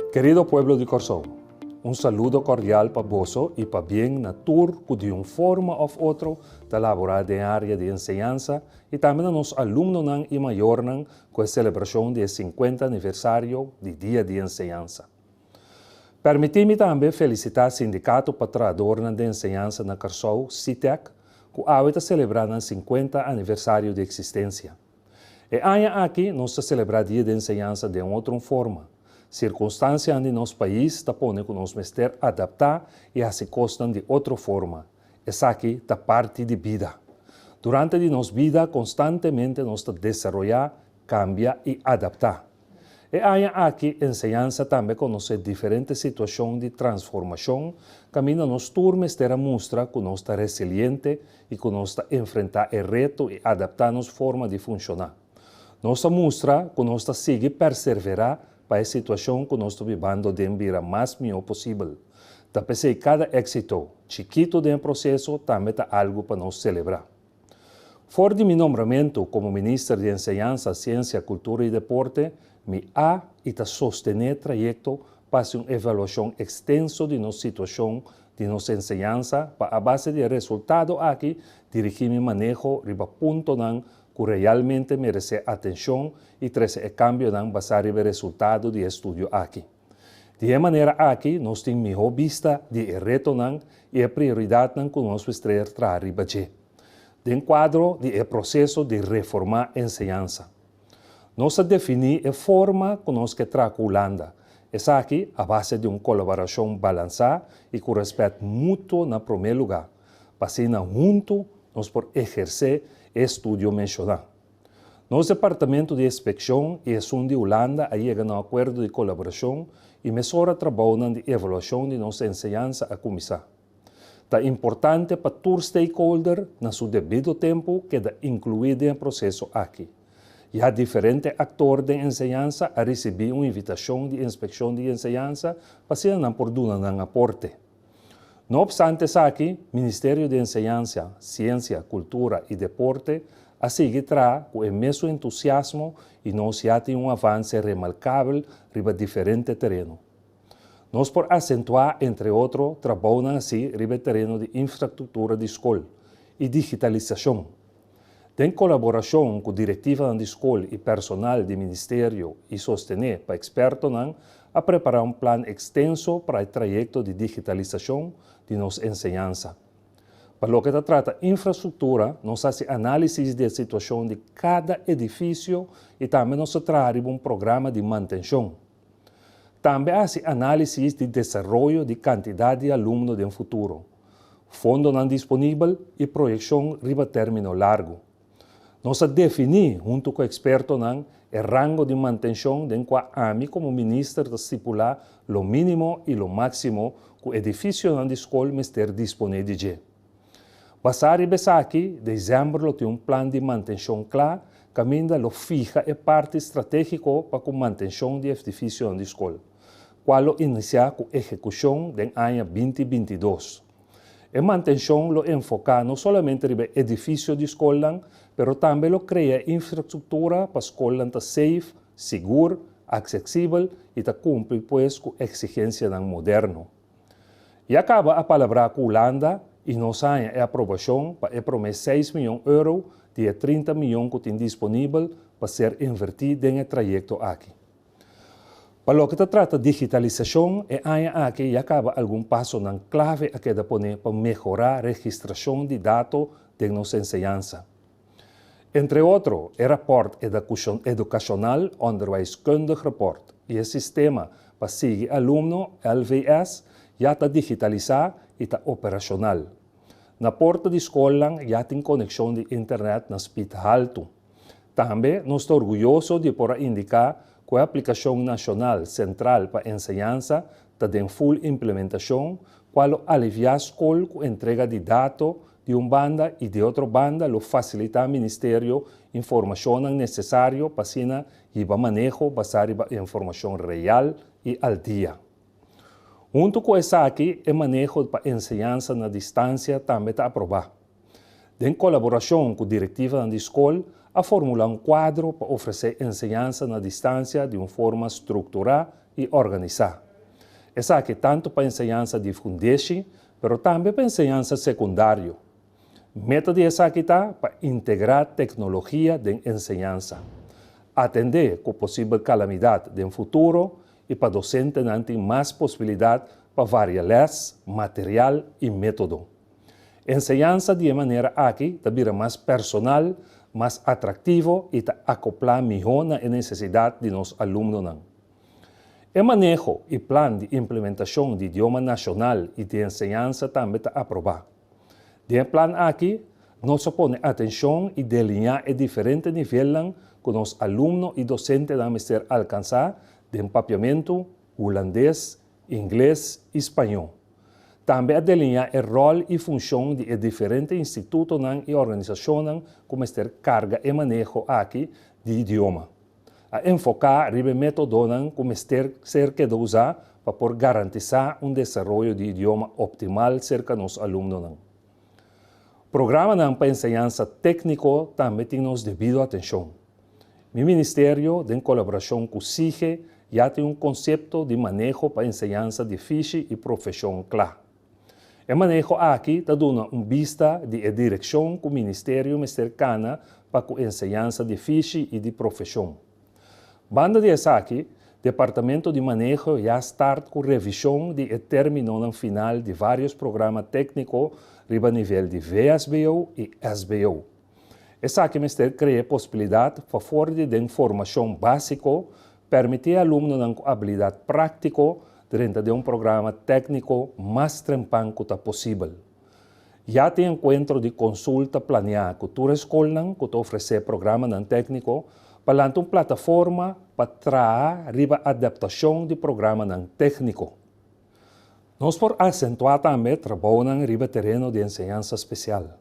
Kerido pueblo di Kòrsou, un saludo kordial pa boso i pabien na tur ku di un forma òf otro ta laborá den área di enseñansa i tambe na nos alumnonan i mayornan ku e selebrashon di e 50 aniversario di Dia di Enseñansa. Permití mi tambe felisitá Sindikato pa Trahadornan den Enseñansa na Kòrsou, SITEK, ku awe ta selebrá nan 50 aniversario di eksistensia. E aña aki nos ta selebrá Dia di Enseñansa den un otro forma. Sirkunstansianan di nos pais ta pone ku nos mester adaptá i hasi kosnan di otro forma. Esaki ta parti di bida. Durante di nos bida konstantemente nos ta desaroyá, kambia i adaptá. E aña aki enseñansa tambe konosé diferente situashon di transformashon kaminda nos tur mester a mustra ku nos ta resiliente i ku nos ta enfrentá e reto i adaptá nos forma di funshoná. Nos a mustra ku nos ta sigui perserverá pa e situashon ku nos ta bibando den bira mas mihó posibel. Ta p'esei kada éksito, chikitu den e proseso, tambe ta algu pa nos selebrá. For di mi nombramentu komo Minister di Enseñansa, Siensia, Kultura i Deporte, mi a i ta sostené trayekto pa hasi un evaluashon ekstenso di nos situashon di nos enseñansa pa a base di e resultado aki dirigí mi maneho riba puntonan ku realmente meresé atenshon i trese e kambionan basá riba e resultado di e estudio aki. Di e manera aki nos tin mihó bista di e retonan i e prioridatnan ku nos mester traha riba dje, den kuadro di e proseso di reformá enseñansa. Nos a definí e forma ku nos ke traha ku Hulanda, esaki a base di un kolaborashon balansá i ku rèspèt mutuo na promé lugá, pa asina huntu nos por ehersé e estudio menshoná. Nos departamento di inspekshon i esun di Hulanda a yega na un akuerdo di kolaborashon i mesora trabounan di evaluashon di nos enseñansa a kuminsá. Ta importante pa tur stakeholder na su debido tempu keda inkluí den e proseso aki. Ya diferente aktor den enseñansa a risibí un invitashon di inspekshon di enseñansa pa asina nan por duna nan aporte. No opstante esaki, Ministerio di Enseñansa, Siensia, Kultura i Deporte a sigui traha ku e mesun entusiasmo i nos ya tin un avanse remarkabel riba diferente tereno. Nos por asentuá, entre otro, trabounan así riba e tereno di infrastruktura di skol i digitalisashon. Den kolaborashon ku direktivanan di skol i personal di ministerio i sostené pa ekspertonan, a prepará un plan ekstenso pa e trayekto di digitalisashon di nos enseñansa. Pa loke ta trata infrastruktura, nos hasi análisis di e situashon di kada edifisio i tambe nos ta traha riba un programa di mantenshon. Tambe a hasi análisis di desaroyo di kantidat di alumno den futuro, fondonan disponibel i proyekshon riba término largu. Nos a definí huntu ku ekspertonan e rango di mantenshon den kua ami komo minister ta stipulá lo mínimo i lo máksimo ku edifisionan di skol mester disponé di dje. Basá riba esaki, desèmber lo tin un plan di mantenshon kla kaminda lo fiha e parti stratégiko pa ku mantenshon di edifisionan di skol, kua lo inisiá ku ehekushon den aña 2022. E mantenshon lo enfoká no solamente riba e edifisio di skolnan, pero tambe lo krea infrastruktura pa skolnan ta safe, sigur, aksesibel i ta kumpli pues ku eksigensianan moderno. Ya kaba a palabrá ku Hulanda i nos haña e aprobashon pa e promé 6 mion euro di e 30 mion ku tin disponibel pa ser invertí den e trayekto aki. Pa loke ta trata digitalisashon, e aña aki ya kaba algun pasonan klave a keda poné pa mehorá registrashon di dato den nos enseñansa. Entre otro, e rapòrt edukashonal Onderwijskundig Rapport i e sistema pa sigui alumno LVS ya ta digitalisá i ta operashonal. Na porta di skolnan ya tin konekshon di internet na speed haltu. Tambe nos ta orguyoso di por a indiká ku e aplikashon nashonal sentral pa enseñansa ta den full implementashon, kual lo aliviá skol ku entrega di dato di un banda i di otro banda lo fasilitá ministerio informashonnan nesesario pa asina hiba maneho basá riba informashon real i al dia. Huntu ku esaki, e maneho pa enseñansa na distansia tambe ta aprobá. Den kolaborashon ku direktivanan di skol, a formulá un kuadro pa ofresé enseñansa na distansia di un forma strukturá. i organisá. Esaki tantu pa enseñansa di fundeshi, pero tambe pa enseñansa sekundario. Meta di esaki ta pa integrá teknologia den enseñansa, atendé ku posibel kalamidat den futuro i pa dosentenan tin mas posibilidat pa varia lès, material i método. Enseñansa di e manera aki ta bira mas personal, mas atraktivo i ta akoplá mihó na e nesesidat di nos alumnonan. E maneho i plan di implementashon di idioma nashonal i di enseñansa tambe ta aprobá. Den e plan aki, nos a pone atenshon i deliñá e diferente nivelnan ku nos alumno i dosentenan mester alkansá den papiamentu, hulandes, ingles i spañó. Tambe a deliñá e ròl i funshon di e diferente institutonan i organisashonnan ku mester karga e maneho aki di idioma. A enfoká riba e métodonan ku mester ser keda usá pa por garantisá un desaroyo di idioma optimal serka nos alumnonan. Programanan pa enseñansa tékniko tambe tin nos debido atenshon. Mi ministerio, den kolaborashon ku SIGE, ya tin un konsepto di maneho pa enseñansa di fishi i profeshon kla. E maneho aki ta duna un bista di e direkshon ku ministerio mester kana pa ku enseñansa di fishi i di profeshon. Banda di esaki, Departamento di Maneho ya start ku revishon di e términonan final di vários programa tékniko riba nivel di vsbo i sbo. Esaki mester krea posibilidat pa for di den formashon básiko pèrmití alumnonan ku abilidat práktiko drenta den un programa tékniko mas trempan ku ta posibel. Ya tin enkuentro di konsulta planiá ku tur e skolnan ku ta ofresé programanan tékniko pa lanta un plataforma pa traha riba adaptashon di programanan tékniko. Nos por asentuá tambe trabounan riba tereno di enseñansa spesial.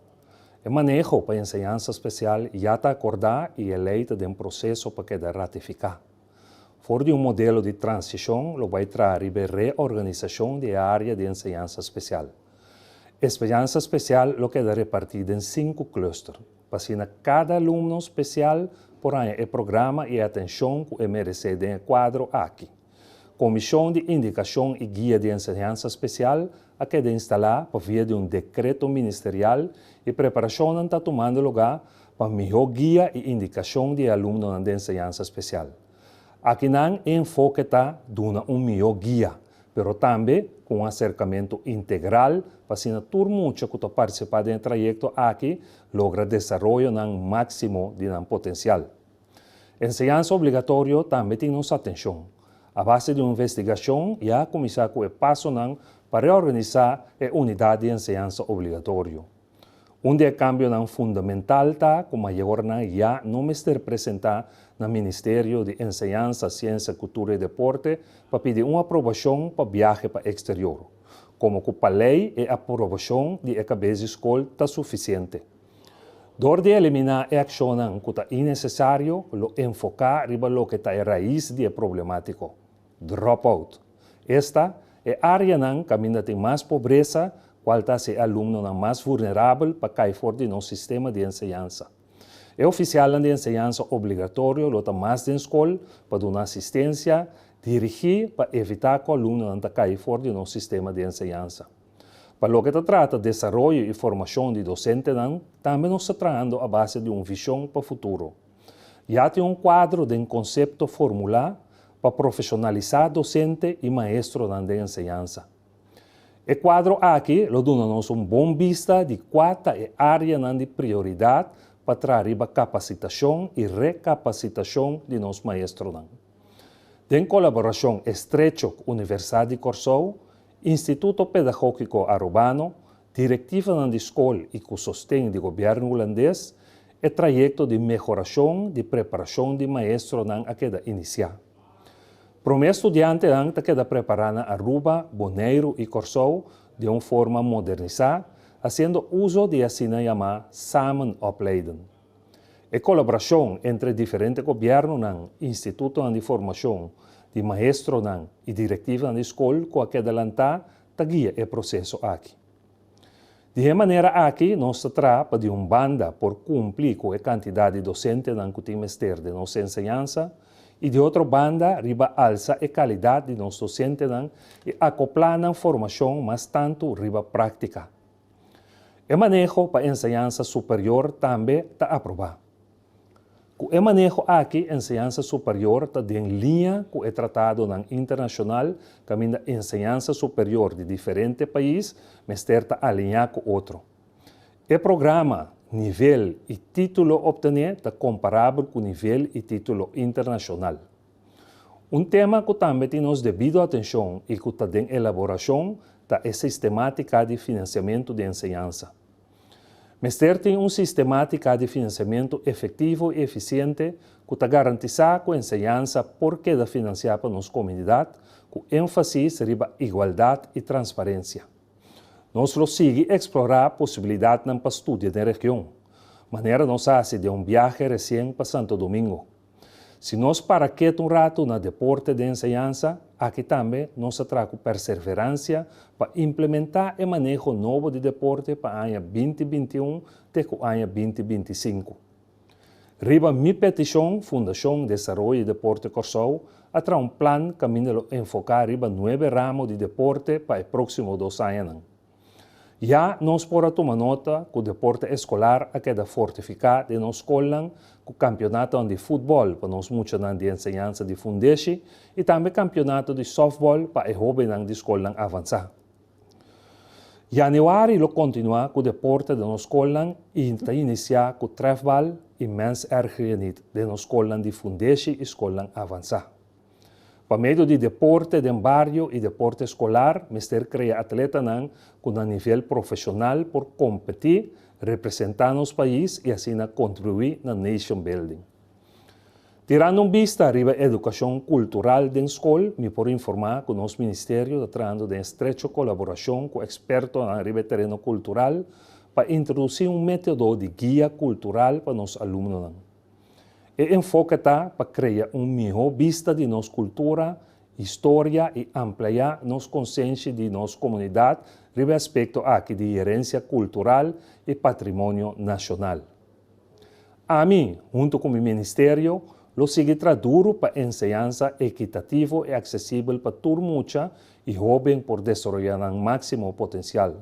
E maneho pa enseñansa spesial ya ta akordá i e lei ta den proseso pa keda ratifiká. For di un modelo di transishon lo bai traha riba e reorganisashon di e área di enseñansa spesial. Enseñansa spesial lo keda repartí den sinku klùster, pa asina kada alumno spesial por haña e programa i e atenshon ku e meresé den e kuadro aki. Komishon di Indikashon i Guia di Enseñansa Spesial a keda instalá pa via di un dekreto ministerial i preparashonnan ta tumando lugá pa mihó guia i indikashon di e alumnonan di enseñansa spesial. Akinan e enfoke ta duna un mihó guia, pero tambe ku un aserkamentu integral pa asina tur mucha ku ta partisipá den e trayekto aki logra desaroyonan máksimo di nan potensial. Enseñansa obligatorio tambe tin nos atencion. A base di un investigacion ya a cuminsa cu e pasonan pa reorganisa e unidad di enseñansa obligatorio. Un di e cambionan fundamental ta cu mayornan ya no mester presenta na Ministerio di Enseñansa, Ciencia, Cultura y Deporte pa pidi un aprobacion pa biahe pa exterior, como cu pa ley e aprobacion di e cabes di scol ta suficiente. Dor di eliminá e akshonnan ku ta innesesario, lo enfoká riba loke ta e rais di e problemátiko, dropout. Esta, e áreanan kaminda tin mas pobresa, kual ta hasi e alumnonan mas vulnerabel pa kai for di nos sistema di enseñansa. E ofisialnan di enseñansa obligatorio lo ta mas den skol pa duna asistensia dirigí pa evitá ku alumnonan ta kai for di nos sistema di enseñansa. Pa loke ta trata desaroyo i formashon di dosentenan, tambe nos ta trahando a base di un vishon pa futuro. Ya tin un kuadro den konsepto formulá pa profeshonalisá dosente i maestronan den enseñansa. E kuadro aki lo duna nos un bon bista di kua ta e áreanan di prioridat pa traha riba kapasitashon i rekapasitashon di nos maestronan. Den kolaborashon estrecho ku Universidat di Kòrsou, Instituto Pedagógiko Arubano, direktivanan di skol i ku sosten di gobièrnu hulandes, e trayekto di mehorashon di preparashon di maestronan a keda inisiá. Promé studiantenan ta keda prepará na Aruba, Boneiru i Kòrsou den un forma modernisá, hasiendo uso di e asina yamá samen opleiden. E kolaborashon entre diferente gobièrnunan, institutonan di formashon, di maestronan i direktivanan di skol ku a keda lantá ta guia e proseso aki. Di e manera aki nos ta traha pa di un banda por kumpli ku e kantidat di dosentenan ku tin mester den nos enseñansa i di otro banda riba alsa e kalidat di nos dosentenan i akoplá nan formashon mas tantu riba práktika. E maneho pa enseñansa superior tambe ta aprobá. Ku e maneho aki enseñansa superior ta den liña ku e tratadonan internashonal kaminda enseñansa superior di diferente pais mester ta aliñá ku otro. E programa, nivel i título optené ta komparabel ku nivel i título internashonal. Un tema ku tambe tin nos debido atenshon i ku ta den elaborashon ta e sistemátika di finansiamentu di enseñansa. Mester tin un sistemátika di finansiamentu efektivo i efisiente ku ta garantisá ku enseñansa por keda finansiá pa nos komunidat ku énfasis riba igualdat i transparensia. Nos lo sigui eksplorá posibilidatnan pa studia den region, manera nos a hasi den un biahe resien pa Santo Domingo. Si nos para ketu un ratu na deporte den enseñansa, aki tambe nos a traha ku perserveransia pa implementá e maneho nobo di deporte pa aña 2021 te ku aña 2025. Riba mi petishon, Fundashon Desaroyo di Deporte Kòrsou a traha un plan kaminda lo enfoká riba nuebe ramo di deporte pa e próksimo dos añanan. Ya nos por a tuma nota ku deporte eskolar a keda fortifiká den nos skolnan ku kampionatonan di futbòl pa nos muchanan di enseñansa di fundeshi i tambe kampionato di sòftbòl pa e hóbennan di skolnan avansá. Yanüari lo kontinuá ku deporte den nos skolnan i ta inisiá ku trèfbal i mens erger je niet den nos skolnan di fundeshi i skolnan avansá. Pa medio di deporte den bario i deporte eskolar mester krea atletanan ku na nivel profeshonal por kompetí, representá nos pais i asina kontribuí na nation building. Tirando un bista riba edukashon kultural den skol, mi por informá ku nos ministerio ta trahando den estrecho kolaborashon ku ekspertonan riba e tereno kultural pa introdusí un método di guia kultural pa nos alumnonan. E enfoke ta pa krea un mihó bista di nos kultura, historia i ampliá nos konsenshi di nos komunidat riba e aspekto aki di herensia kultural i patrimonio nashonal. Ami, huntu ku mi ministerio, lo sigui traha duru pa enseñansa ekitativo i aksesibel pa tur mucha i hóben por desaroyá nan máksimo potensial.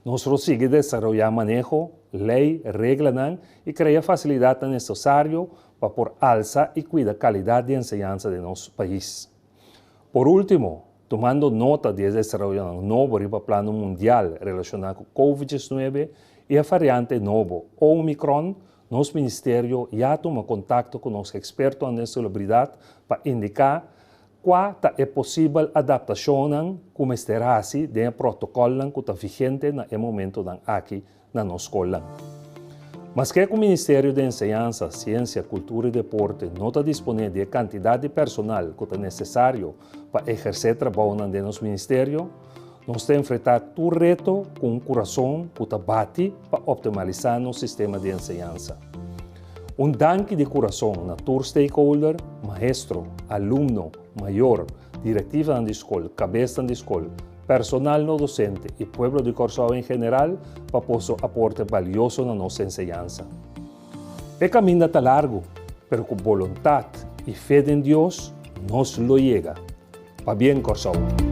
Nos lo sigui desaroyá maneho, lei, reglanan i krea fasilidatnan nesesario pa por alsa i kuida kalidat di enseñansa den nos pais. Por último, tumando nota di e desaroyonan nobo riba plano mundial relashoná ku Covid 19 i e variante nobo Omicron, nos ministerio ya a tuma kontakto ku nos ekspertonan den salubridat pa indiká kua ta e posibel adaptashonnan ku mester hasi den e protokòlnan ku ta vigente na e momentonan aki na nos skolnan. Maske ku Ministerio di Enseñansa, Siensia, Kultura i Deporte no ta disponé di e kantidat di personal ku ta nesesario pa ehersé trabounan den nos ministerio, nos ta enfrentá tur reto ku un kurason ku ta bati pa optimalisá nos sistema di enseñansa. Un danki di kurason na tur stakeholder, maestro, alumno, mayor, Direktivanan di skol, kabesnan di skol, personal no dosente i pueblo di Kòrsou en general pa por su aporte balioso na nos enseñansa. E kaminda ta largu, pero ku boluntat i fe den Dios nos lo yega. Pabien Kòrsou!